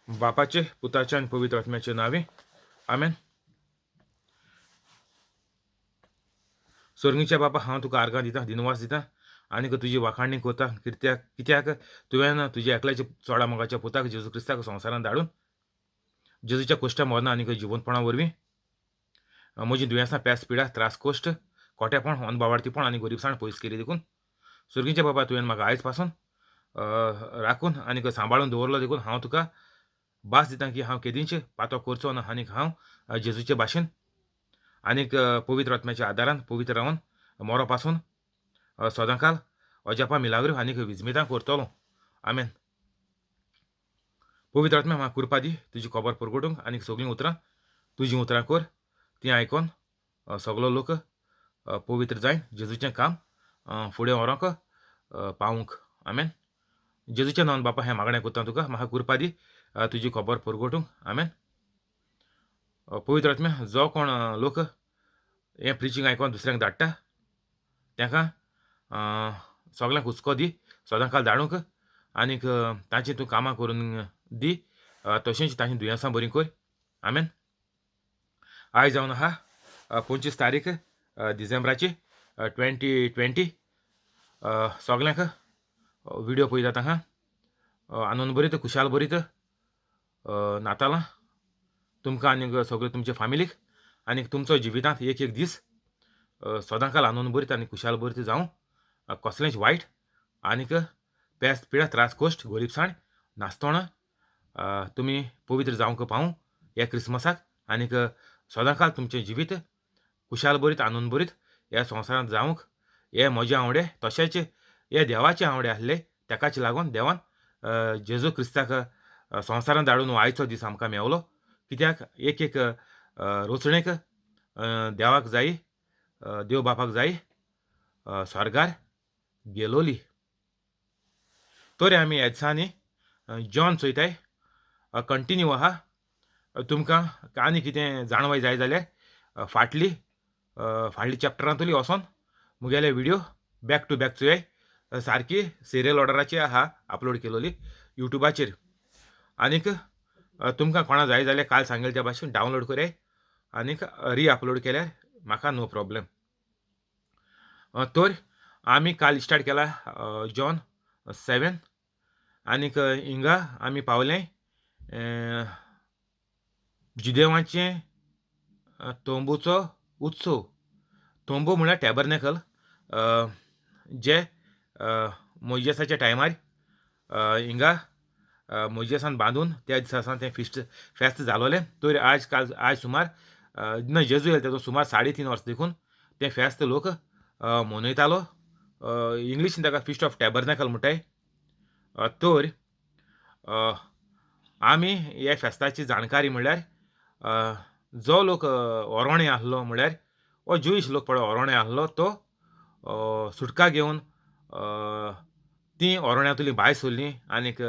बापाचे, पुताचे आनी पवित्र आत्म्याचे नांवे, आमेन. सोर्गीच्या बापा, हांव तुका आर्गां दिता, दिनवास दिता आनीक तुजी वाखाणणी करता, कित्याक तुवें तुज्या एकल्याच्या चोडा मोगाच्या पुताक जेजू क्रिस्ताक संवसारांत धाडून जेजूच्या कोश्टा मरणां आनीक जिवंतपणा वरवीं म्हजी दुयेंसां, पेस, पिडा, त्रास, कोश्ट, कोट्यापण, अनबावार्थीपण आनी गरिबसाण पयस केली. देखून सोर्गीच्या बाबा, तुवें म्हाका आयज पासून राखून आनीक सांबाळून दवरलो, देखून हांव तुका भास दिता की हांव केदींच पातो करचो ना आनीक हांव जेजूचे भाशेन आनीक पवित्र आत्म्याच्या आदारान पवित्र रावन मरो पासून सदांकाल अजापां, मिलाग्रो आनीक विजमितां करतलो. आमेन. पवित्र आत्म्या, म्हाका कृपा दी तुजी खबर परगटूंक आनीक सगळीं उतरां तुजीं उतरां कर, तीं आयकोन सगलो लोक पवित्र जायन जेजूचें काम फुडें व्हरोंक पावूंक. आमेन. जेजूच्या नांवान बापा हें मागणें करता तुका, म्हाका कृपा दी तुजी खबर परगटूंक. आमेन. पवित्र आत्म्या, जो कोण लोक हें प्रिचींग आयकोन दुसऱ्यांक धाडटा तांकां सगल्यांक हुस्को दी सदांकाल धाडूंक आनीक तांची तूं कामां करून दी, तशेंच तांची दुयेंसां बरीं कर. आमेन. आयज जावन आहा 25 तारीख डिसेंबराची 2020. सगल्यांक व्हिडियो पळयता तांकां आनंद बरीत, खुशाल बरीत नातालां तुमकां आनीक सगळे तुमच्या फामिलीक, आनीक तुमचो जिवितांत एक एक दीस सदांकाल आनंद बरीत आनी खुशाल बरीत जावं, कसलेंच वायट आनीक पेस, पिडा, त्रास, कोश्ट, गरिबसाण नासतना तुमी पवित्र जावंक पावूं ह्या क्रिसमसाक, आनीक सदांकाल तुमचें जिवीत खुशाल बरीत, आनंद बरीत ह्या संवसारांत जावंक. हे म्हजे आंवडे तशेंच हे देवाचे आंवडे आसले, ताकाच लागून देवान जेजू क्रिस्ताक संवसारांत धाडून आयचो दीस आमकां मेवलो. कित्याक एक एक रोचणेक देवाक जाय, देव बापाक जाय स्वर्गार गेलोली. तर आमी ह्या दिसांनी जॉन चोयताय, कंटिन्यू आहा. तुमकां आनी कितें जाणवाय जाय जाल्यार फाटली फाटली चॅप्टरांतली वचोन मुगेले व्हिडियो बॅक टू बॅक चोयाय, सारकी सिरियल ऑर्डराची आहा अपलोड केलोली युट्यूबाचेर. आनीक तुमकां कोणा जाय जाल्यार काल सांगेल त्या भाशेन डावनलोड कराय आनीक री अपलोड केल्यार म्हाका नो प्रॉब्लेम. तर आमी काल स्टार्ट केला जॉन 7 आनीक हिंगा आमी पावले जुदेवांचें तंबूचो उत्सव. तंबू म्हळ्यार टॅबरनॅकल, जे मोयजेसाच्या टायमार हिंगा मोयजेसान बांदून त्या दिसा सावन तें फिस्ट फेस्त जालोलें. तर आज काल आज सुमार ना जेजू येयलो तेजो सुमार 3.5 वर्सां देखून तें फेस्त लोक मनयतालो. इंग्लिशीन ताका फिस्ट ऑफ टॅबरनॅकल म्हणटाय. तर आमी ह्या फेस्ताची जाणकारी म्हणल्यार जो लोक ओरोणे आहलो, म्हणल्यार हो ज्युईश लोक पळय ओरोणे आहलो, तो सुटका घेवन तीं ओरोण्यांतली भायर सरलीं आनीक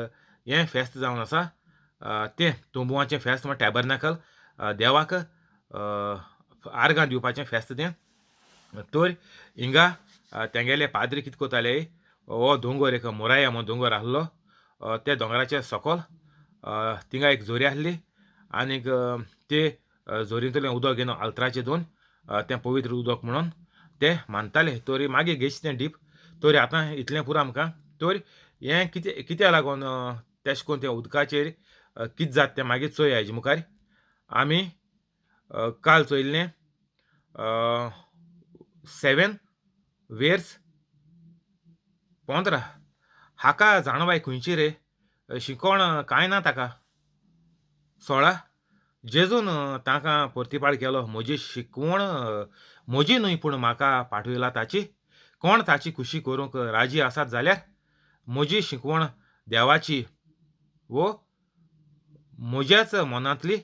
हें फेस्त जावन आसा तें तंबुवाचें फेस्त म्हळ्यार टॅबरनॅकल, देवाक आर्गां दिवपाचें फेस्त तें. तर हिंगा तेंगेले पाद्री कितें करताले, हो दोंगर एक मोराया म्हूण दोंगर आहलो, त्या दोंगराच्या सकल थिंगा एक जोरी आहली आनीक ते जोरींतलें उदक घेवन आल्तराचें दोन तें पवित्र उदक म्हणून ते मानताले. तर मागीर घेयचे तें डीप. तर आतां इतलें पुरो आमकां. तर हें कितें कित्याक लागून तेश कोन्न तें उदकाचेर कितें जाता तें मागीर चोया. हेजे मुखार आमी काल चोयल्लें 7 वेर्स 15. हाका जाणवाय खंयची रे, शिकोण कांय ना ताका. 16 जेजून तांकां परतिपाळ केलो, म्हजी शिकवण म्हजी न्हय पूण म्हाका पाठयला ताची. कोण ताची खुशी करूंक राजी आसात जाल्यार म्हजी शिकवण देवाची वो म्हज्याच मनांतली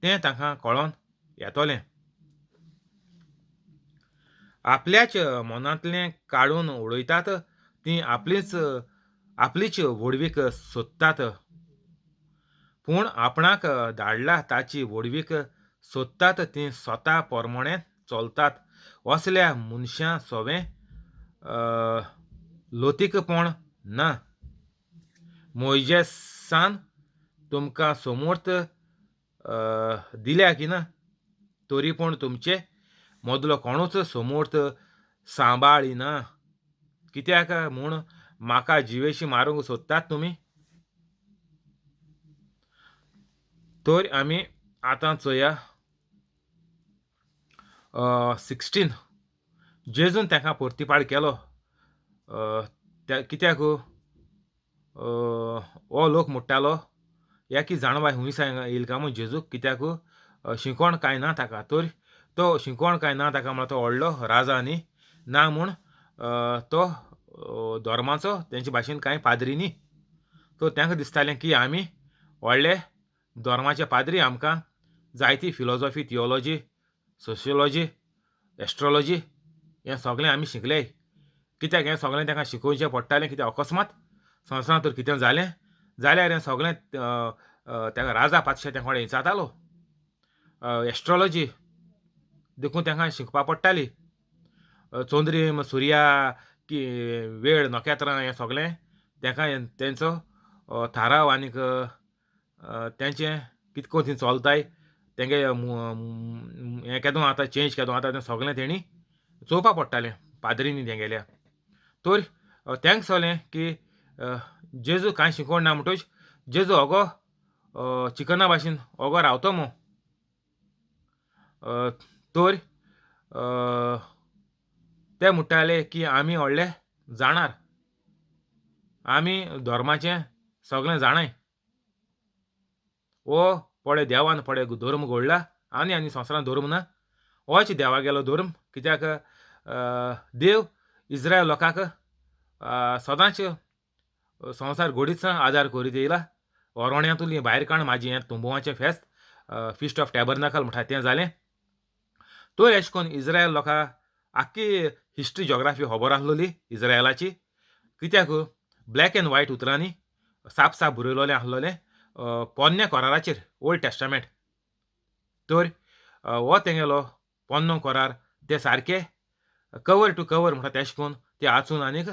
तें तांकां कळोन येतलें. आपल्याच मनांतलें काडून उडयतात, तीं आपलीच आपलीच व्हडवीक सोदतात, पूण आपणाक धाडला ताची व्हडवीक सोदतात तीं स्वता परमणें चलतात. असल्या मनशां सोवें लतीकपण ना. मोयजेसान तुमकां समर्थ दिल्या की ना, तरी पूण तुमचे मदलो कोणूच समर्थ सांबाळिना. कित्याक म्हूण म्हाका जिवेशी मारूंक सोदतात तुमी? तर आमी आतां चोया 16. जेजून तांकां परतिपाळ केलो. कित्याक हो लोक म्हणटालो ह्या की जाणवाय हुंय सावन येयली काय म्हूण जेजूक, कित्याक शिकोवण कांय ना ताका. तर तो शिकोवण कांय ना ताका म्हळ्यार तो व्हडलो राजा न्ही ना म्हूण तो धर्माचो तेंचे भाशेन कांय पाद्री न्ही. तर तांकां दिसतालें की आमी व्हडले धर्माचे पाद्री, आमकां जायती फिलोजॉफी, थियोलॉजी, सोशियोलॉजी, एस्ट्रोलॉजी हें सगळें आमी शिकले. कित्याक हें सगळें तांकां शिकोवचें पडटालें, कित्याक अकस्मात संवसारांत तर कितें जालें जाल्यार हें सगळें ताका राजा पातशा तें कोणें विचारतालो एस्ट्रोलॉजी, देखून तांकां शिकपा पडटाली. चंद्रीम, सुर्या, की वेळ, नखेत्रां हें सगळें तांकां तेंचो थाराव आनीक तेंचें कितको थंय चलताय तेंगे हें केदो आतां चेंज केदो आतां तें सगळें तेणी चोवपा पडटालें पाद्रीनी तेंगेल्या. तर तांकां सगळें की जेजू कांय शिकोवण ना म्हणटच जेजू अगो चिकना भाशेन ओगो रावतो मू. तर ते म्हणटाले की आमी व्हडले जाणार, आमी धर्माचें सगळें जाणाय, हो पळय देवान पळय धर्म घडला आनी आनी संवसारांत धर्म ना, होच देवागेलो धर्म. कित्याक देव इस्रायल लोकांक सदांच संवसार घडीत आदार करीत येयला. ओरोण्यांतली भायर काण म्हाजी हें तुंबुवाचें फेस्त, फिस्ट ऑफ टॅबरनाकल म्हणटा तें जालें. तर अशें करून इस्रायल लोकांक आख्खी हिस्ट्री जोग्राफी खबर आसलोली इस्रायलाची, कित्याक ब्लॅक एंड व्हायट उतरांनी साप साप बरयलोलें आसलोलें पोन्न्या कोराराचेर, ओल्ड टेस्टामेंट. तर हो तेंगेलो पोन्नो कोरार ते सारके कवर टू कवर म्हणटा तेश करून ते आचून आनीक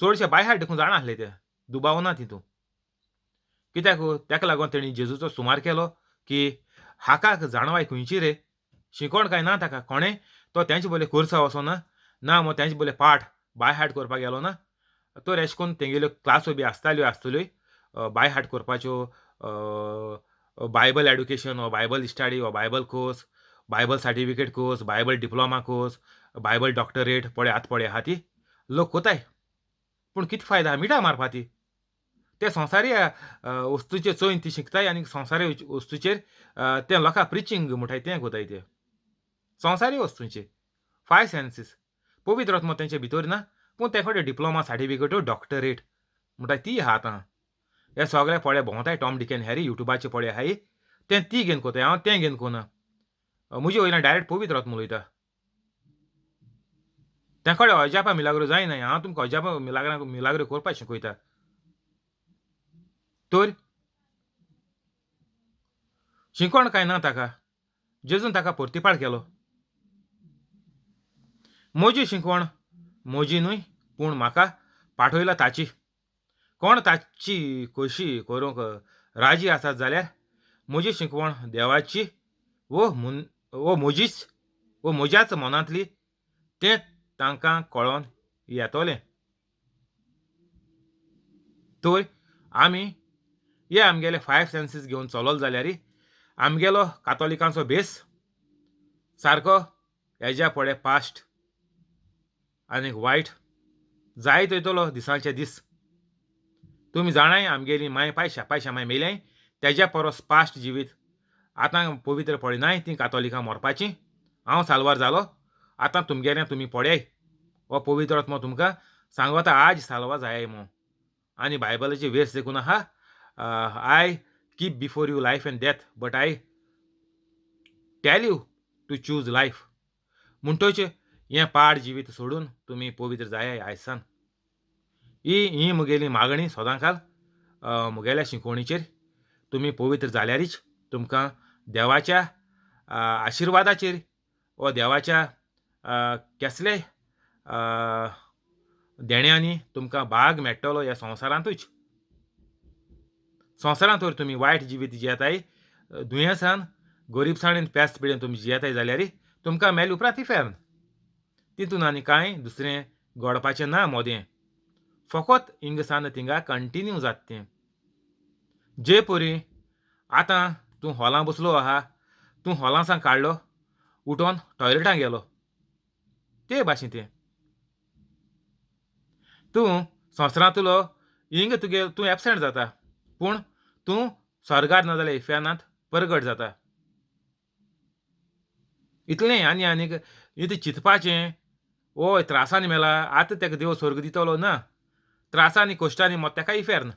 चडशे बाय हार्ट देखून जाणा आसले, ते दुबाव ना तितून. कित्याक ताका लागून तेणी जेजूचो सुमार केलो की हाका जाणवाय खंयची रे, शिकोवण कांय ना ताका, कोणें तो तेंचे बोले कोर्सा वचोना ना मो तेंचे बोले पाठ बाय हार्ट करपाक गेलो ना. तर अशें करून तेंगेल्यो क्लासो बी आसताल्यो आसतल्यो बाय हार्ट करपाच्यो, बायबल एडुकेशन वा बायबल स्टडी वा Bible course, Bible certificate course, Bible diploma course, Bible doctorate पळय आतां पळय आहा ती लोक कोताय. पूण कितें फायदा मिठा मारपा ती, ते संवसारी वस्तूचेर चोयन ती शिकताय आनी संवसारी वस्तूचेर ते लोकां प्रिचींग म्हणटाय तें कोताय, ते संवसारी वस्तूंचे फायव सेन्सीस पवित्र आत्मो तेंचे भितर ना, पूण ते कडेन डिप्लोमा सर्टिफिकेट डॉक्टरेट म्हणटा ती आहा. आतां हे सगळे पळय भोंवताय टॉम डिक एंड हॅरी युट्यूबाचेर पळय आहाय तें ती घेवन कोताय, हांव तें घेवन कोना, म्हजे वयल्यान डायरेक्ट पवित्र आत्मो उलयता. ते कडेन अजापा मिलाग्रो जायना, हांव तुमकां अजापा मिलाग्रा मिलाग्रो करपाक शिकयता. तर शिकोवण कांय ना ताका, जेजून ताका परतिपाळ केलो. म्हजी शिकवण म्हजी न्हय पूण म्हाका पाठयला ताची. कोण ताची खोशी करूंक राजी आसात जाल्यार म्हजी शिकवण देवाची वो वो म्हजीच वो म्हज्याच मनांतली तें तांकां कळोन येतलें. तर आमी हे आमगेले फायव सेन्सीस घेवन चलल जाल्यार आमगेलो कातोलिकांचो भेस सारको हेज्या पळय पास्ट आनीक वायट जायत वयतलो दिसांचे दीस. तुमी जाणाय आमगेली माय पाय शेपाय शेमाय मेल्याय तेज्या परस पास्ट जिवीत आतां पवित्र पळयनाय ती कातोलिकां मरपाची. हांव साल्वार जालो, आतां तुमगेलें तुमी पळयाय, हो पवित्र आत्मो तुमकां सांगता आज साल्वार जाय म्हूण. आनी बायबलाची वेस देखून आहा, I keep before you life and death but I tell you to choose life. म्हणटच हें पाड जिवीत सोडून तुमी पवित्र जाय आयसान. ही ही म्हगेली मागणी सदांकाल म्हगेल्या शिकोवणीचेर. तुमी पवित्र जाल्यारीच तुमकां देवाच्या आशिर्वादाचेर वा देवाच्या केसले देण्यांनी तुमकां भाग मेळटलो ह्या संवसारांतूच. संवसारांत तर तुमी वायट जिवीत जियेताय, दुयेंसान गरिबसाणेन पेस्त पिडेन तुमी जियेताय जाल्यार तुमकां मेले उपरांत इफेर्न. तितून आनी कांय दुसरें घडपाचें ना मोदें, फकत हिंगसान थिंगा कंटिन्यू जाता तें. जे परी आतां तूं हॉलां बसलो आहा, तूं हॉलां सावन काडलो उठोन टॉयलेटां गेलो ते भाशेन तें. तूं संवसारांतलो हिंग तुगे तूं एबसेंट जाता, पूण तूं स्वर्गार ना जाल्यार इफेर्नांत परगट जाता. इतलें आनी आनीक इतलें चिंतपाचें, ओय त्रासांनी मेला आतां तेका देव स्वर्ग दितलो ना, त्रासांनी कश्टांनी मोत तेका इफेर्न.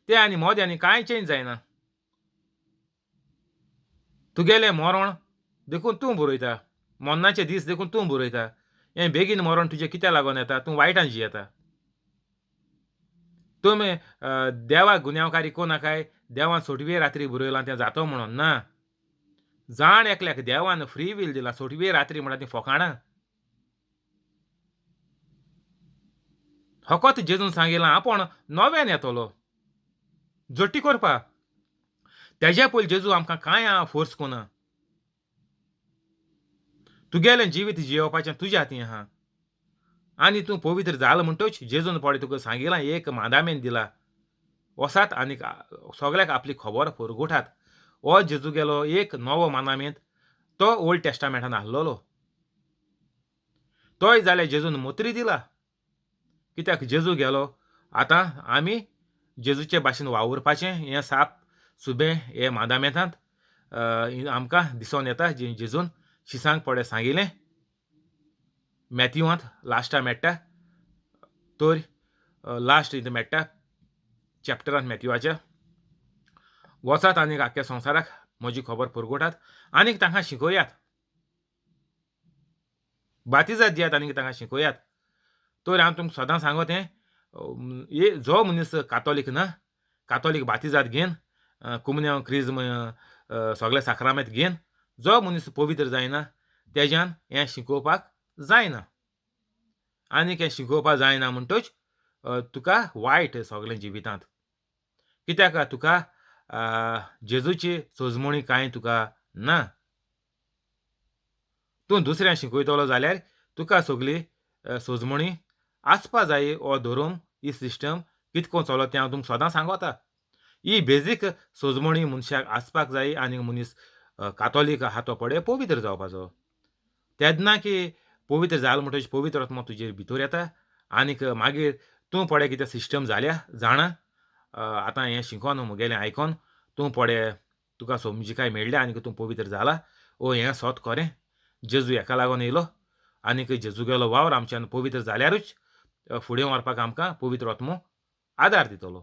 तें आनी मोदें आनी कांय चेंज जायना. तुगेलें मरण देखून तूं बरयता, मरणाचे दीस देखून तूं बरयता. हें बेगीन मरण तुजें कित्याक लागून येता? तूं वायटान जियेता. तुमी देवाक गुन्यांवकारी कोण नाकाय, देवान सोटवे रात्री बरयलां तें जातो म्हणून ना. जाण एकल्याक देवान फ्री will दिला, सोटवे रात्री म्हणटा ती फोकाणां. फकत जेजून सांगिलां आपूण नव्यान येतलो जोटी करपा. तेज्या पयलीं जेजू आमकां कांय फोर्स कोना. तुगेलें जिवीत जियोवपाचें तुज्या हातीं आहा आनी तूं पवित्र जाल म्हणटच जेजून पळय तुका सांगिलां, एक मादामेन दिला, वसात आनी सगळ्याक आपली खबर पुरगुठात. हो जेजू गेलो एक नवो मानामेंत, तो ओल्ड टेस्टामेंटान आहलोलो. तोय जाल्यार जेजून मोत्री दिला. कित्याक जेजू गेलो आतां आमी जेजूचे भाशेन वावुरपाचें हें साप सुबें हे मादामेंतांत आमकां दिसोन येता. जेजून शिसांक पळय सांगिलें मॅथ्यूवांत लास्टा मेळटा, तर लास्ट इतून मेळटा चॅप्टरांत मॅथ्यूवाच्या, वचात आनीक आख्ख्या संवसाराक म्हजी खबर पुरगोटात आनीक तांकां शिकयात, बातिजाद दियात आनीक तांकां शिकयात. तर हांव तुमकां सदां सांगो तें, जो मनीस कातोलीक ना, कातोलीक बातिजाद घेवन कुमन्यांव क्रिज्म सगळे साक्रामेंत घेवन जो मनीस पवित्र जायना तेज्यान हें शिकोवपाक जायना. आनीक हें शिकोवपाक जायना म्हणटच तुका वायट सगळें जिवितांत. कित्याक तुका जेजूची सोजमणी कांय तुका ना. तूं दुसऱ्यांक शिकयतलो जाल्यार तुका सगली सोजमणी आसपा जाय. हो धरून ही सिस्टम कितको चलता तें हांव तुमकां सदां सांगता. ही बेजीक सोजमणी मनशाक आसपाक जाय आनी मनीस कातोलीक आहा तो पळय पवित्र जावपाचो. तेन्ना की पवित्र जाल म्हणटकीच पवित्र आत्मो तुजेर भितर येता आनीक मागीर तूं पळय कितें सिस्टम जाल्या जाणा. आतां हें शिकोन म्हगेलें आयकोन तूं पळय तुका समजिकाय मेळ्ळ्या आनीक तूं पवित्र जाला. ओ हें सोत खरें, जेजू हेका लागून येयलो आनीक जेजू गेलो वावर आमच्यान पवित्र जाल्यारूच फुडें व्हरपाक आमकां पवित्र आत्मो आदार दितलो.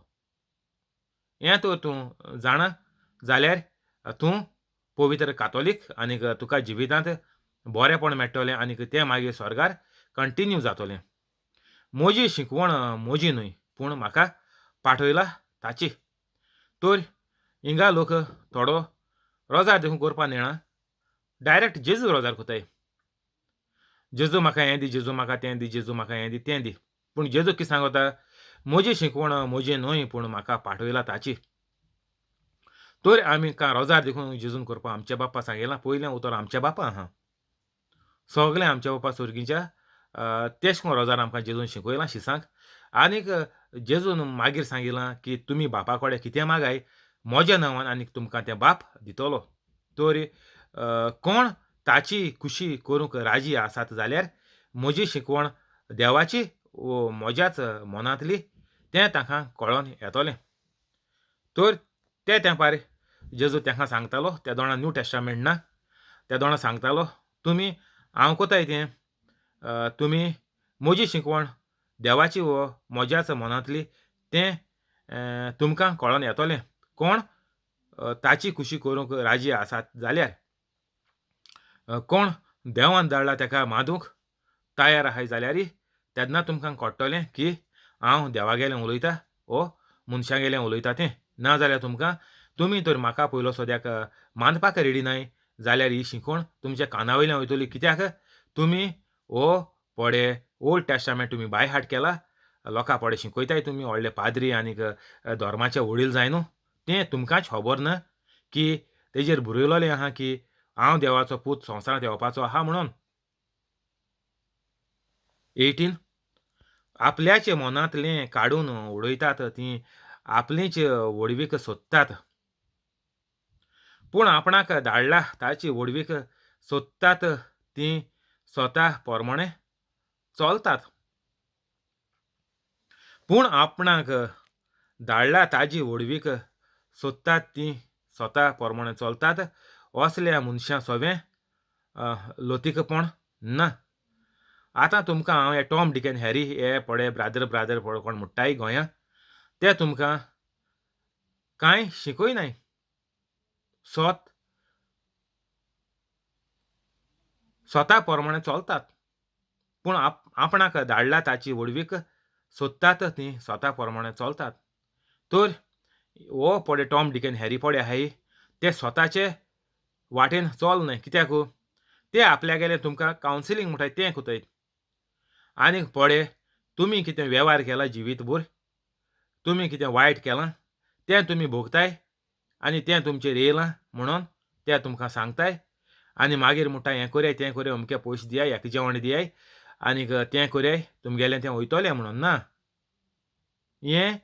हें तर तूं जाणा जाल्यार तूं पवित्र कातोलीक आनीक तुका जिवितांत बरेंपण मेळटलें आनीक तें मागीर स्वर्गार कंटिन्यू जातलें. म्हजी शिकवण म्हजी न्हय पूण म्हाका पाठयला ताची. तर हिंगा लोक थोडो रोजार देखून करपा नेणा, डायरेक्ट जेजू रोजार कोताय. जेजू म्हाका हें दी, जेजू म्हाका तें दी, जेजू म्हाका हें दी तें दी. पूण जेजू कितें सांगता, म्हजी शिकवण म्हजी न्हय पूण म्हाका पाठयला ताची. तर आमी कांय रोजार देखून जेजून करपा आमच्या बाप्पा सांगिलां, पयलें उतर आमच्या बापा आहा, सगळें आमच्या बाप्पा सोर्गीच्या तेश कोन रोजार आमकां जेजून शिकयलां शिसांक. आनीक जेजून मागीर सांगिलां की तुमी बापा कडेन कितें मागाय म्हज्या नांवान आनीक तुमकां तें बाप दितलो. तर कोण ताची खुशी करूंक राजी आसात जाल्यार म्हजी शिकवण देवाची वो म्हज्याच मनांतली तें तांकां कळोन येतलें. तर ते तेंपार जेजू तांकां सांगतालो, त्या दोणा न्यू टेस्टामेंट ना, त्या दोणा सांगतालो तुमी हांव कोताय तें तुमी म्हजी शिकवण देवाची वो म्हज्याच मनांतली तें तुमकां कळोन येतलें. कोण ताची खुशी करूंक राजी आसात जाल्यार, कोण देवान धाडला ताका मादूंक तयार आहाय जाल्यार तेन्ना तुमकां कळटलें की हांव देवागेलें उलयता वो मनशागेलें उलयता तें. ना जाल्यार तुमकां तुमी तर म्हाका पयलो सद्याक मानपाक रेडी नाय जाल्यार ही शिकवण तुमच्या काना वयल्यान वयतली. कित्याक तुमी हो पडे ओल्ड टेस्टामेंट तुमी बाय हार्ट केला लोकां पडे शिकयताय तुमी व्हडले पाद्री आनीक धर्माचे वडील जाय न्हू, तें तुमकांच खबर ना की तेजेर बरयलोलें आहा की हांव देवाचो पूत संवसारांत येवपाचो आहा म्हणून. 18 आपल्याचे मनांतलें काडून उडयतात तीं आपलीच व्हडवीक सोदतात, पूण आपणाक धाडला ताची व्हडवीक सोदतात तीं स्वता प्रमाणे चलतात. पूण आपणाक धाडला ताजी व्हडवीक सोदतात तीं स्वता प्रमाणे चलतात, असल्या मनशां सोवें लतीकपण ना. आतां तुमकां हांव हे टॉम डिक एन हॅरी हे पडे ब्रादर ब्रादर पळय कोण म्हणटाय गोंया, ते तुमकां कांय शिकयनाय. स्वत स्वता प्रमाणे चलतात, पूण आपणाक धाडला ताची व्हडवीक सोदतात ती स्वता प्रमाणे चलतात. तर हो पडे टॉम डिक एन हॅरी पडे आहाय ते स्वताचे वाटेन चल न्हय, कित्याक ते आपल्यागेले तुमकां कावन्सिलींग म्हणटाय तें कोताय. आनीक पडे तुमी कितें वेव्हार केला जिवीतभर, तुमी कितें वायट केलां तें तुमी भोगताय आनी तें तुमचेर येयलां म्हणून ते तुमकां सांगताय. आनी मागीर म्हणटा हें करयाय तें करयाय, अमके पयशे दियाय, हेका जेवण दियाय आनीक तें करयाय तुमगेलें तें वयतलें म्हणून ना. हें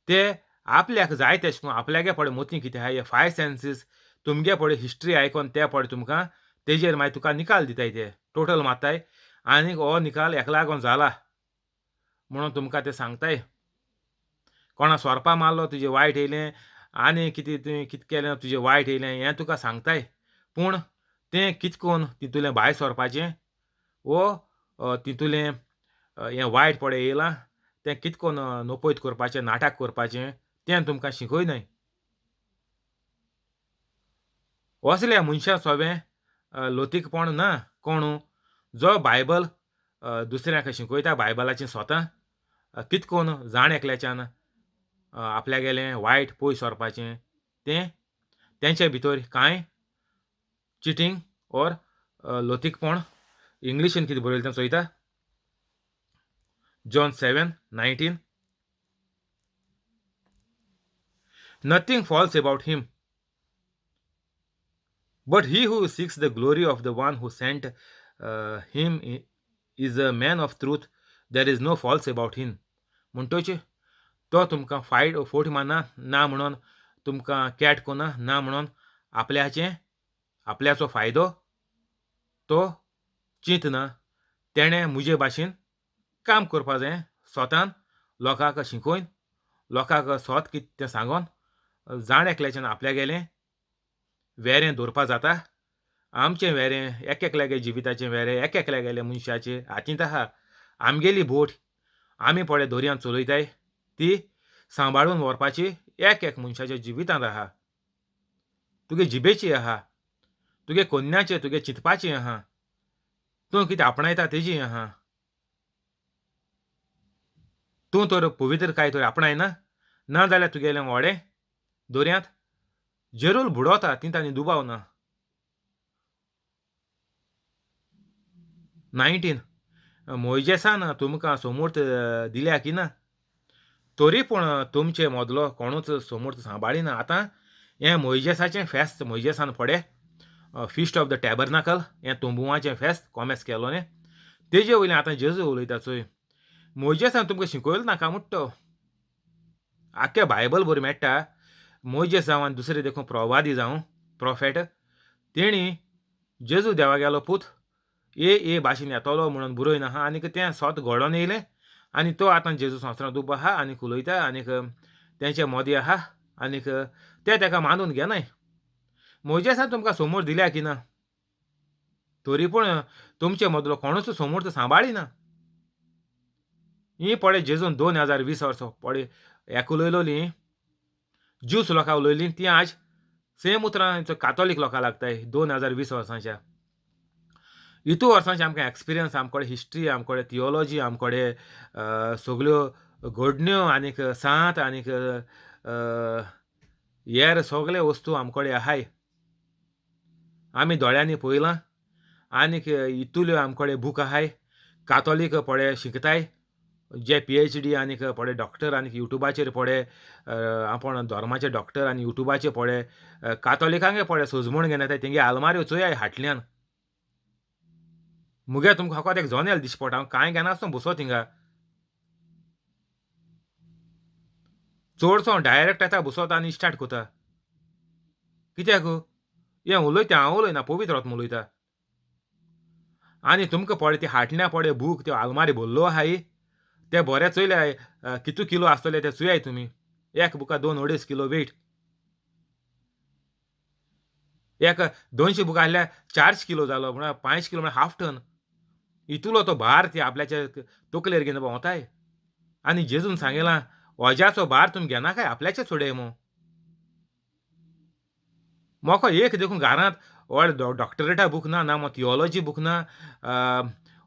ते आपल्याक जाय तेशें करून आपल्यागे पळय मोती कितें आहा, हे फायव सेन्सीस तुमगे पळय हिस्ट्री आयकोन ते पळय तुमकां तेजेर मागीर तुका निकाल दिताय, ते टोटल मारताय आनीक हो निकाल हेका लागून जाला म्हणून तुमकां ते सांगताय. कोणा सोरपा मारलो तुजें वायट येयलें आनी कितें तुवें कितें केलें तुजें वायट येयलें हें तुका सांगताय, पूण तें कितें करून तितूलें भायर सरपाचें वो तितूलें हें वायट पळय येयलां तें कितें करून नपयत करपाचें, नाटक करपाचें तें तुमकां शिकयनाय. असल्या मनशां सोवें लतीकपण ना. कोणू जो बायबल दुसऱ्यांक शिकयता, बायबलाचें स्वता कितें करून जाण एकल्याच्यान आपल्यागेलें वायट पयस सरपाचें तें तेंचे भितर कांय चिटींग ओर लतीकपण. इंग्लिशीन कितें बरयलें तें चोयता, John 7:19, nothing false about him, but he who seeks the glory of the one who sent him is a man of truth, there is no false about him. म्हणटोच तो तुमकां फायट फोट मारना ना म्हणून, तुमकां कॅट कोना ना म्हणून आपल्याचें आपल्याचो फायदो तो चिंतना. तेणें म्हजे भाशेन काम करपा जाय, स्वतान लोकांक शिकोवन लोकांक स्वत कितें तें सांगोन जाण एकल्याच्यान आपल्यागेलें वेरें दवरपा जाता. आमचें वेरें एक एकल्यागे जिविताचें वेरें एक एकल्यागेले मनशाचे हातींत आहा. आमगेली बोट आमी पळय दर्यांत चलयताय ती सांबाळून व्हरपाची एक एक मनशाच्या जिवितांत आहा. तुगे जिबेची आहा, तुगे कोन्याचें तुगे चिंतपाचें आहा, तूं कितें आपणायता तेजी आहा. तूं तर पवित्रकाय तर आपणायना ना जाल्यार तुगेलें व्हडें दर्यांत जरूर बुडवता, ती तांणी दुबाव ना. 19 मोयजेसान तुमकां सोमूर्त दिल्या की ना, तरी पूण तुमचे मदलो कोणूच सोमूर्त सांबाळिना. आतां हें मोयजेसाचें फेस्त, मोयजेसान फुडें फिस्ट ऑफ the टॅबरनाकल हें तंबुवाचें फेस्त कॉमेस केलो न्ही, तेजे वयल्यान आतां जेजू उलयता चोय. मोयजेसान तुमकां शिकयलें नाका म्हणटा, आख्खें बायबल बरें मेळटा. मोयजेस जावं आनी दुसरे देखून प्रवादी जावं प्रोफेट, तेणी जेजू देवागेलो पूत ए ए भाशेन येतलो म्हणून बरयन आहा आनीक तें स्वत घडोवन येयलें आनी तो आतां जेजू संवसारांत उबो आहा आनीक उलयता आनीक तेंचे मोदी आहा आनीक ते तेका मानून घेनाय. मोयजेसान तुमकां सोमूर दिल्या की ना, तरी पूण तुमचे मदलो कोणूच सोमूर्त सांबाळिना. ही पळय जेजून 2020 वर्सां पळय हेका उलयलोली ज्यूस लोकां उलयलीं ती आज सेम उतरां कातोलीक लोकां लागताय 2020 वर्सांच्या. इतू वर्सांचे आमकां एक्सपिरियन्स, आमकडे हिस्ट्री, आमकडे थियोलॉजी, आमकडे सगल्यो घडण्यो आनीक सांत आनीक हेर सगळे वस्तू आमकडे आहाय, आमी दोळ्यांनी पळयलां आनीक इतुल्यो आमकडे बूक आहाय. कातोलीक पळय शिकताय, जे पीएचडी आनीक पडे डॉक्टर आनीक युट्यूबाचेर पडे आपूण धर्माचे डॉक्टर आनी युट्यूबाचेर पडे कातोलिकांगे पडे सोजमण घेना तेंगे आलमाऱ्यो चोयाय हाटल्यान. मुगे तुमकां फकत एक जनेल दिश्टी पडटा, हांव कांय घेनासतना बसो थिंगा. चडसो हांव डायरेक्ट येता बसोता आनी स्टार्ट करता. कित्याक हें उलयता हांव उलयना, पवित्र आत्मा उलयता. आनी तुमकां पळय ती हाटल्या पळय बूक त्यो आलमारी भरलो आहाय ते बरे चोयले कितू किलो आसतले ते चोयाय तुमी. एक बुका 2-2.5 किलो वेट, एक 200 बुकां आहल्यार 400 किलो जालो, म्हळ्यार 5 किलो म्हळ्यार हाफ टन. इतलो तो भार ते आपल्याच्या तकलेर घेवन भोंवताय. आनी जेजून सांगिलां वज्याचो भार तुमी घेनाकाय, आपल्याचे सोडय मू. म्हाका एक देखून घरांत व्हड डॉक्टरेटा बूक ना, ना थियोलॉजी बूक ना,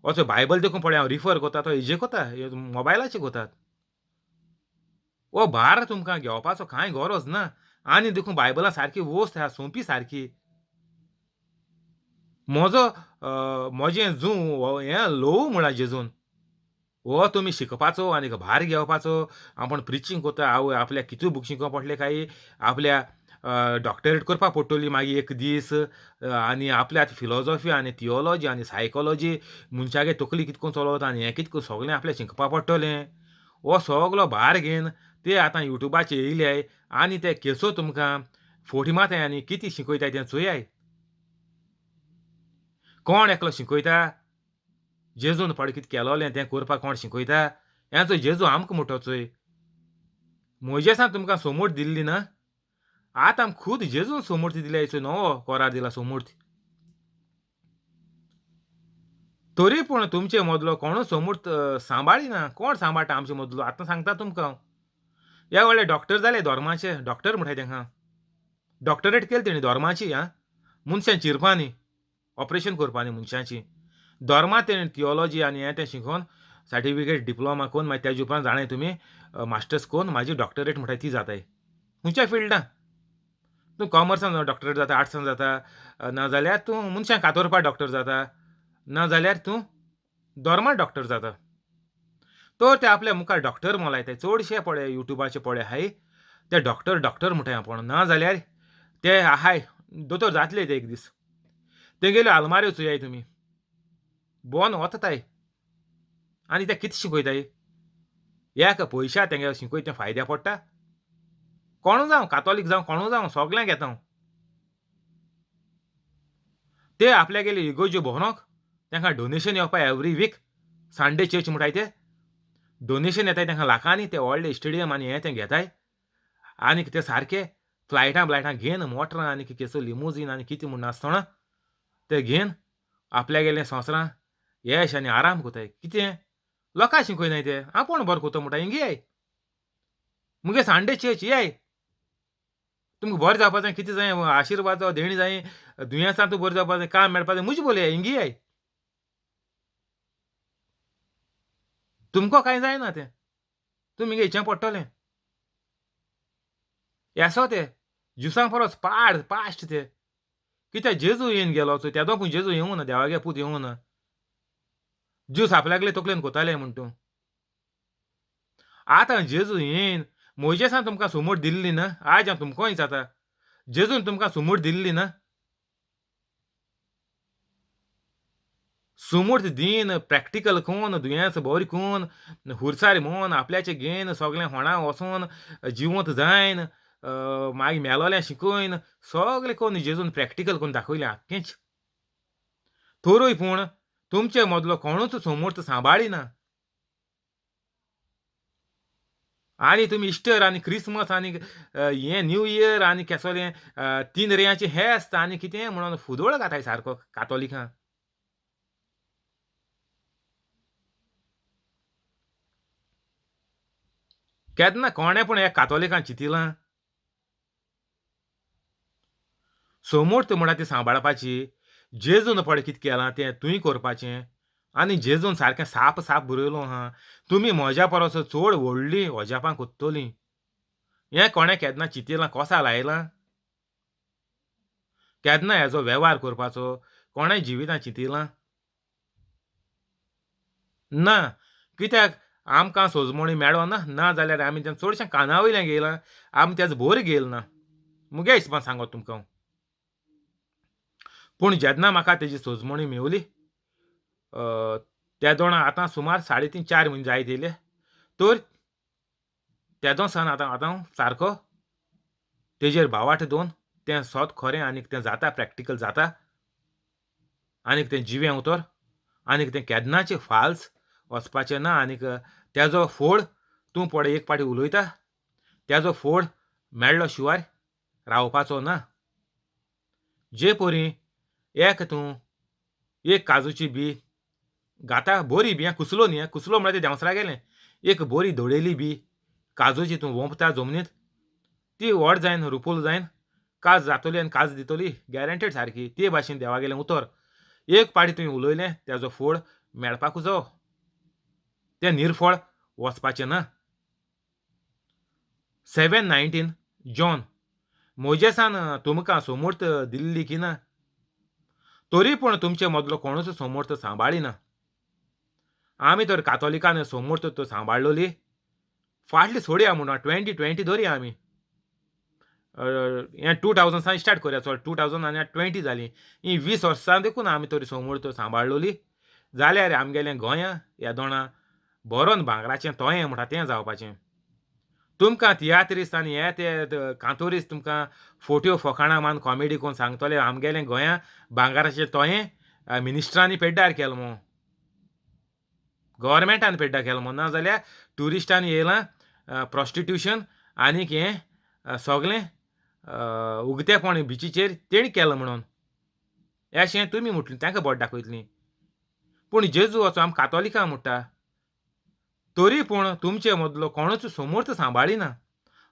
असो बायबल देखून पळय हांव रिफर करता तो हेजे कोता मोबायलाचे कोतात. हो भार तुमकां घेवपाचो कांय गरज ना. आनी देखून बायबलां सारकी वस्त आहा, सोंपी सारकी. म्हजो म्हजें जूं हें ल्हवू म्हळ्यार जेजून हो तुमी शिकपाचो आनी भार घेवपाचो. आपूण प्रिचींग करता, आवय आपल्याक कितू बूक शिकोवंक पडलें काय, आपल्या डॉक्टरेट करपाक पडटली मागीर एक दीस, आनी आपल्या फिलोजॉफी आनी थियोलॉजी आनी सायकोलॉजी मनशागे तकली कितको चलता आनी हें कितको सगळें आपल्याक शिकपाक पडटलें. हो सगलो भार घेवन ते आतां युट्यूबाचेर येयले आनी ते केसो तुमकां फोटी मारताय आनी कितें शिकयताय तें चोयाय. कोण एकलो शिकयता जेजून पळय कितें केलोलें तें करपाक कोण शिकयता? हें चोय जेजू आमकां म्हणटा चोय, म्हजेसान तुमकां सोमूर्त दिल्ली ना, आतां आमकां खूद जेजून सोमूर्त दिल्या, चोय नवो करार दिला सोमूर्त. तरी पूण तुमचे मदलो कोणूच सोमूर्त सांबाळिना. कोण सांबाळटा आमचे मदलो? आतां सांगता तुमकां, ह्या व्हडले डॉक्टर जाले धर्माचे, डॉक्टर म्हणटाय तेंकां, डॉक्टरेट केली तेणी धर्माची. आं, मनशां चिरपानी, ऑपरेशन करपानी मनशांची, धर्मा तेणी थियोलॉजी आनी हें तें शिकोवन सर्टिफिकेट डिप्लोमा करून मागीर तेजे उपरांत जाणाय तुमी मास्टर्स करून मागीर डॉक्टरेट म्हणटाय ती जाताय. खंयच्या फिल्डान तूं कॉमर्सान डॉक्टरेट जाता, आर्ट्सान जाता, नाजाल्यार तूं मनशां कातोरपा डॉक्टर जाता, नाजाल्यार तूं धर्मा डॉक्टर जाता. तर ते आपल्या मुखार डॉक्टर मोलायताय चडशे पळय युट्यूबाचे पळय आहाय ते डॉक्टर डॉक्टर म्हणटाय आपूण, नाजाल्यार ते आहाय दोतोर जातले ते एक दीस. तेगेल्यो आलमाऱ्यो चोयाय तुमी, बोन वताय आनी ते कितें शिकयताय? एक पयशा तेंगे शिकयता तें फायद्या पडटा. कोणू जावं, कातोलीक जावं, कोणू जावं, सगळ्यांक घेता हांव. ते आपल्यागेले इगोर्ज्यो भोंवरोंक तांकां डोनेशन येवपा एवरी वीक, संडे चर्च म्हणटाय ते डोनेशन येताय तांकां लाखांनी. ते व्हडले स्टेडियम आनी हें तें घेताय आनी ते सारके फ्लायटां ब्लायटां घेवन मोटरां आनी केसो लिमोजीन आनी कितें म्हूण आसतना ते घेवन आपल्यागेले संवसारां येश आनी आराम कोताय. कितें लोकांक शिकयनाय ते, आपूण बरो कोता म्हणटा हिंगे येय मुगे संडे चर्च येय, तुमकां बरें जावपा जाय, कितें जाय, आशिर्वाद जावं, देणी जाय, दुयेंसां तूं बरें जावपा जाय, काम मेळपा जाय, मुजे बोलया हिंगी येय. तुमकां कांय जायना तें, तुमी हिंगा येचें पडटलें. येसो ते ज्युसां परस पाड पाश्ट ते. कित्याक जेजू येवन गेलो चोय, तेदो पूण जेजू येवंक ना, देवागे पूत येवंक ना, ज्यूस आपल्यागेले तकलेन कोताले म्हण तूं. आतां जेजू येवन म्हजेसान तुमकां सोमूर दिल्ली ना, आज हांव तुमकांय जाता, जेजून तुमकां सोमूर दिल्ली ना, सुमूर्त दीन प्रॅक्टिकल कोन दुयेंस बरें कोन हुरसार मोन आपल्याचें घेन सगळें होणा वचोन जिवंत जायन मागीर मेलोलें शिकयन सगळें कोन्न जेजून प्रॅक्टिकल करून दाखयलें आख्खेंच. तरूय पूण तुमचे मदलो कोणूच सोमूर्त सांबाळिना. आनी तुमी इस्टर आनी क्रिसमस आनी हें न्यू इयर आनी केसोलें 3 रेयांचें हेस्त आनी कितें म्हणून फुदोळ घाताय सारको कातोलिकां. केन्ना कोणें पूण ह्या कातोलिकां चिंतिलां? सोमूर्त म्हणटा ती सांबाळपाची, जेजून पळय कितें केलां तें तुवें करपाचें. आनी जेजून सारकें साप साप बरयलो आहा, तुमी म्हज्या परस चड व्हडलीं अजापां कोत्तलीं. हें कोणें केन्ना चिंतिलां, कोसा लायलां? केन्ना हेजो वेव्हार करपाचो कोणें जिवितांत चिंतिलां? ना. कित्याक आमकां सोजमणी मेळना, ना जाल्यार आमी तें चडशें काना वयल्यान घेयलां, आमी तेजो भोर घेयल ना. मुगे हिसपान सांगत तुमकां हांव. पूण जेन्ना म्हाका तेजी सोजमणी मेवली तेदोणा आतां सुमार 3.5-4 म्हयने जायत येयले, तर तेदो सान आतां आतां हांव सारको तेजेर भावार्थ दवरून तें सत खरें आनीक तें जाता, प्रॅक्टिकल जाता, आनीक तें जिवें उतर, आनीक तें केन्नाचें फाल्स वचपाचें ना. आनीक तेजो फोड तूं पळय एक पाटी उलयता तेजो फोड मेळ्ळो शिवाय रावपाचो ना. जे परी एक तूं एक काजूची बी घाता, बोरी बियां कुसलो न्ही, कुसलो म्हळ्यार तें देंवसरा गेलें, एक बोरी धोडेली बी काजूची तूं वोंपता जमनीत, ती व्हड जायन रुपूल जायन काज जातली आनी काज दितली गॅरंटेड सारकी. ते भाशेन देवा गेलें उतर एक पाटी तुवें उलयलें तेजो फोड मेळपाकूच जावो, तें निर्फळ वचपाचें ना. 7:19 जॉन, मोजेसान तुमकां सोमूर्त दिल्ली की ना, तरी पूण तुमचे मदलो कोणूच सोमूर्त सांबाळिना. आमी तर कातोलिकान सोमूर्त तो सांबाळलोली फाटली सोडया म्हणून 2020 धरया आमी, हें 2000 सान स्टार्ट करया, चल 2020 जाली, ही 20 वर्सां देखून आमी तरी सोमूर्त सांबाळलोली जाल्यार आमगेलें गोंया येदोणा बरोन भांगराचें तोयें म्हणटा तें जावपाचें. तुमकां तियात्रिस्त आनी हे ते कांतोरीस्त तुमकां फोट्यो फोकाणां मान कॉमेडी कोण सांगतले आमगेलें गोंया भांगराचें तोयें मिनिस्टरांनी पेड्ड्यार केलें म्हूण, गव्हर्मेंटान पेड्ड्यार केलें म्हूण, ना जाल्यार ट्युरिस्टांनी येयलां प्रोस्टिट्युशन आनीक हें सगलें उगतेपण बिचीचेर तेणी केलां म्हणून अशें तुमी म्हटलें, तांकां बोट दाखयतलीं. पूण जेजू असो आम कातोलिकां म्हणटा, तरी पूण तुमचे मदलो कोणूच सोमूर्त सांबाळिना.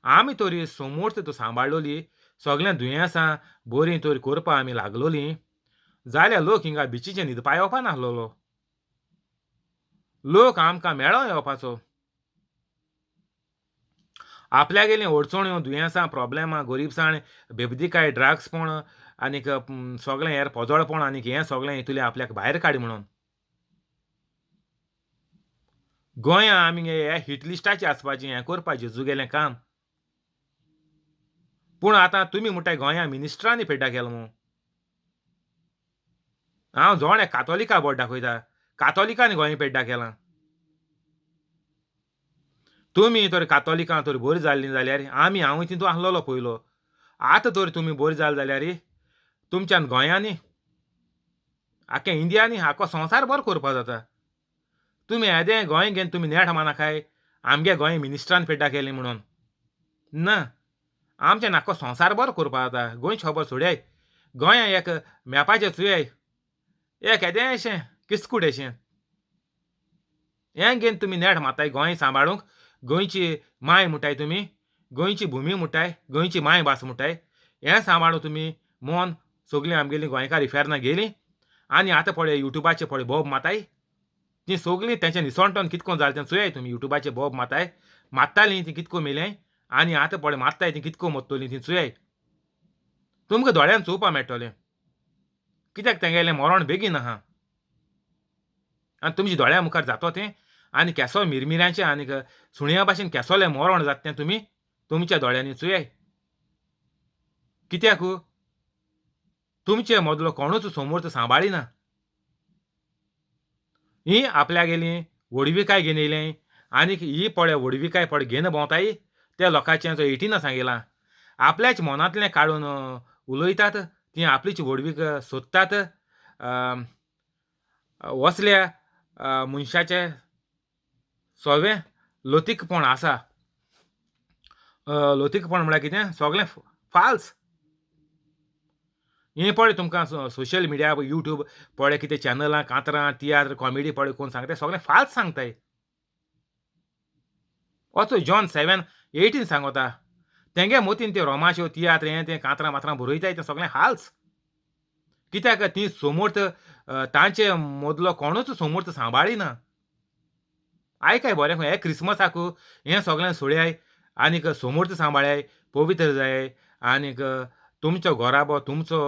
आमी तरी सोमूर्त तो सांबाळलोली, सगळ्यां दुयेंसां बरीं तरी करपा आमी लागलोलीं जाल्यार लोक हिंगा बिचीचेर न्हिदपा येवपा नासलेलो, लोक आमकां मेळोन येवपाचो. आपल्यागेली अडचण्यो, दुयेंसां, प्रॉब्लेमां, गरिबसाण, बेबदीकाय, ड्रग्सपण आनीक सगळें हेर पोजोळपण आनीक हें सगळें हितूंतलें आपल्याक भायर काड म्हणून गोंया आमी हे हिट लिस्टाचेर आसपाचें, हें करपाचें जेजूगेलें काम. पूण आतां तुमी म्हणटाय गोंया मिनिस्टरांनी पेड्ड्यार केलां म्हूण. हांव जोण कातोलिका बोट दाखयता, कातोलिकांनी गोंय पेड्ड्यार केलां. तुमी तर कातोलिकां तर बरी जाल्लीं जाल्यार आमी हांवूय तितूंत आसलेलो पयलो, आतां तर तुमी बरी जाली जाल्यार तुमच्यान गोंयांनी आख्या इंडियांनी आख्खो संवसार बरो करपा जाता. तुमी येदें गोंय घेवन तुमी नेट मानाकाय आमगे गोंय मिनिस्टरान पेड्ड्यार केलें म्हणून ना, आमच्यान आख्खो संवसार बरो करपा जाता. गोंयची खबर सोडयाय, गोंया एक मॅपाचेर चोयाय एक येदेंशें किस्कूट अशें हें घेवन तुमी नेट मारताय गोंय सांबाळूंक. गोंयची माय म्हणटाय तुमी, गोंयची भुमी म्हणटाय, गोंयची मायभास म्हणटाय, हें सांबाळूं तुमी मन सगळीं आमगेलीं गोंयकार इफेर्नां गेलीं. आनी आतां पळय युट्यूबाचेर पळय बोब माताय तीं सगळीं तेंचे निसणटोन कितको जालें तें चोयाय तुमी. युट्यूबाचेर बोब माताय मारतालीं तीं कितको मेलें आनी आतां पळय मारताय तीं कितको मरतलीं तीं चोयाय, तुमकां दोळ्यान चोवपा मेळटलें. कित्याक तेंगेलें मरण बेगीन आहा आनी तुमच्या दोळ्या मुखार जातो तें. आनी केसो मिरमिऱ्यांचें आनीक सुण्या भाशेन केसोलें मरण जाता तें तुमी तुमच्या दोळ्यांनी चोयाय. कित्याक तुमचे मदलो कोणूच सोमूर्त सांबाळिना. ही आपल्यागेली व्हडविकाय घेवन येयलें आनीक ही पळय व्हडविकाय पळय घेवन भोंवताय त्या लोकांचें जो एटीना सांगिलां, आपल्याच मनांतलें काडून उलयतात, तीं आपलीच व्हडवीक सोदतात. वसल्या मनशाचें सगळें लतीकपण आसा. लतीकपण म्हळ्यार कितें, सगळें फाल्स. हें पळय तुमकां सोशल मिडिया युट्यूब पळय कितें चॅनलां, कांतरां, तियात्र, कॉमेडी पळय कोण सांगता सगळें फाल्स सांगताय. असो जॉन 7:18 सांगता तेंगे मोतीन ते रोमाच्यो तियात्र हें तें कांतरां मात्रां बरयताय तें सगळें हाल्स. कित्याक ती सोमूर्त तांचे मदलो कोणूच सोमूर्त सांबाळिना. आयकाय बरें, हे क्रिसमसाक हें सगळें सोडयाय आनीक सोमूर्त सांबाळाय, पवित्र जाय आनीक तुमचो घराबो, तुमचो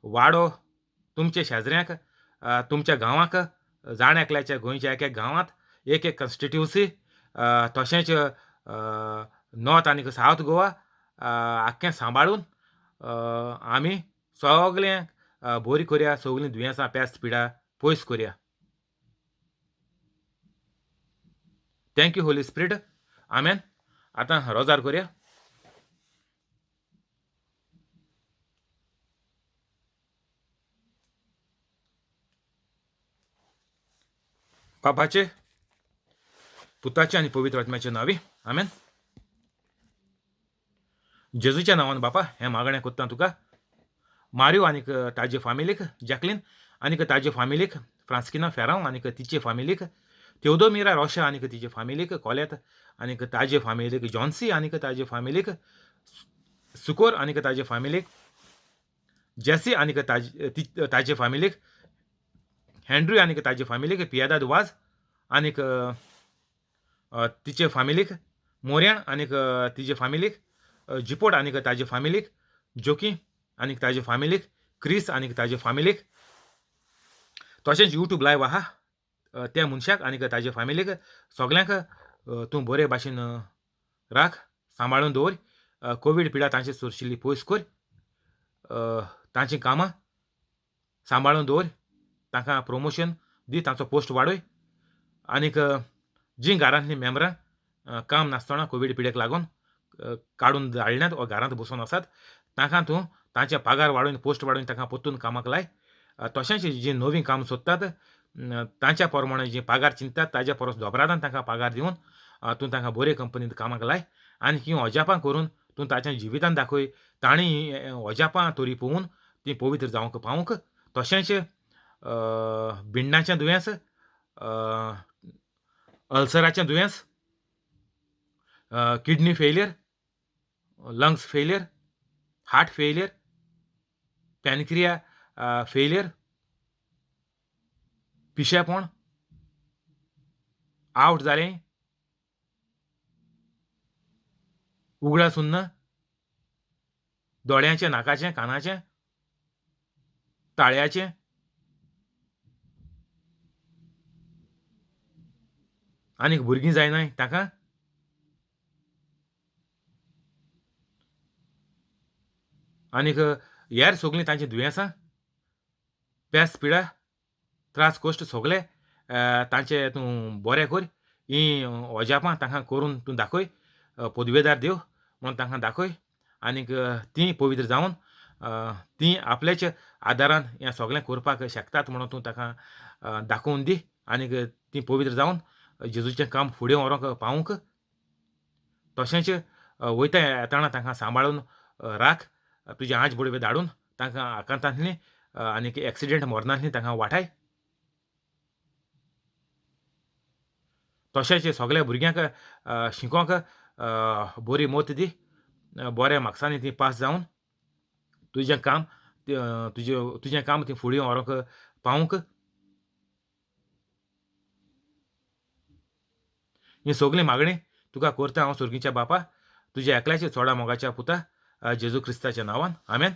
वाडो, तुमच्या शेजऱ्यांक, तुमच्या गांवाक, जाण एकल्याच्या गोंयच्या एक एक गांवांत एक एक कॉन्स्टिट्युन्सी तशेंच नॉर्थ आनीक सावथ गोवा आख्खें सांबाळून आमी सगळें बरी करया, सगळीं दुयेंसां पेस्त पिडा पयस करया. Thank you Holy Spirit, आमेन. आतां रोजार करया. बापाचे, पुताचे आनी पवित्र आत्म्याचे नांवी, आमेन. जेजूच्या नांवान बापा हें मागणें कोत्ता तुका. मारियो आनीक ताजे फामिलीक, जॅकलीन आनीक ताजे फामिलीक, फ्रांस्किना फेरांव आनीक तिचे फामिलीक, तेवदोमिरा रोशा आनीक तिचे फामिलीक, कोलेत आनीक ताजे फामिलीक, जॉन्सी आनीक ताजे फामिलीक, सुकोर आनीक ताजे फामिलीक, जेसी आनीक ताजे फामिलीक, हेंड्री आनीक ताजे फामिलीक, पियादाद वाज आनीक तिचे फामिलीक, मोर्याण आनीक तिजे फामिलीक, जिपोट आनीक ताजे फामिलीक, जोकी आनीक ताजे फामिलीक, क्रिस आनीक ताजे फामिलीक, तशेंच यूट्यूब लायव आहा त्या मनशाक आनीक ताजे फामिलीक सगल्यांक तूं बरे भाशेन राख, सांबाळून दवर. कोवीड पिडा तांचे सोरशिल्ली पयस कर, तांचीं कामां सांबाळून दवर, तांकां प्रोमोशन दी, तांचो पोस्ट वाडय. आनीक जीं घरांतलीं मेंबरां काम नासतना कोवीड पिडेक लागून काडून धाडल्यांत वा घरांत बसून आसात तांकां तूं तांचे पगार वाडोवन पोस्ट वाडोवन तांकां परतून कामाक लाय. तशेंच जीं नवीं काम सोदतात तांच्या प्रमाणे जी पगार चिंततात ताज्या परस दोबरादान तांकां पगार दिवन तूं तांकां बरे कंपनींत कामाक लाय. आनी हीं अजापां करून तूं ताच्या जिवितान दाखय, तांणी अजापां तरी पळोवन तीं पवित्र जावंक पावूंक. तशेंच बिंडाचें दुयेंस, अल्सराचें दुयेंस, kidney failure, lungs failure, heart failure, pancreas failure, पिशेपण, आवट जालें, उगडास उरना, दोळ्यांचें, नाकाचें, कानाचें, ताळ्याचें, आनीक भुरगीं जायनाय ताका, आनीक हेर सगळीं तांचीं दुयेंसां, पेस पिडा, त्रास कश्ट सगळे तांचे तूं बरें कर. हीं अजापां तांकां करून तूं दाखय, पदवेदार देव म्हणून तांकां दाखय. आनीक तीं पवित्र जावन तीं आपल्याच आदारान हें सगळें करपाक शकतात म्हणून तूं तांकां दाखोवन दी. आनीक तीं पवित्र जावन जेजूचें काम फुडें व्हरूंक पावूंक. तशेंच वयता येतना तांकां सांबाळून राख, तुजे आंज बडवे धाडून तांकां आकांतांतलीं आनीक एक्सिडेंट मरणांतलीं तांकां वाटाय. तशेंच सगल्या भुरग्यांक शिकोंक बरी मत दी, बऱ्या मार्क्सांनी तीं पास जावन तुजें काम तुजें काम तीं फुडें व्हरूंक पावूंक. ही सगळीं मागणी तुका करता हांव सुर्गीच्या बापा, तुज्या एकल्याच्या चोडा मोगाच्या पुता जेजू क्रिस्ताच्या नांवान, आमेन.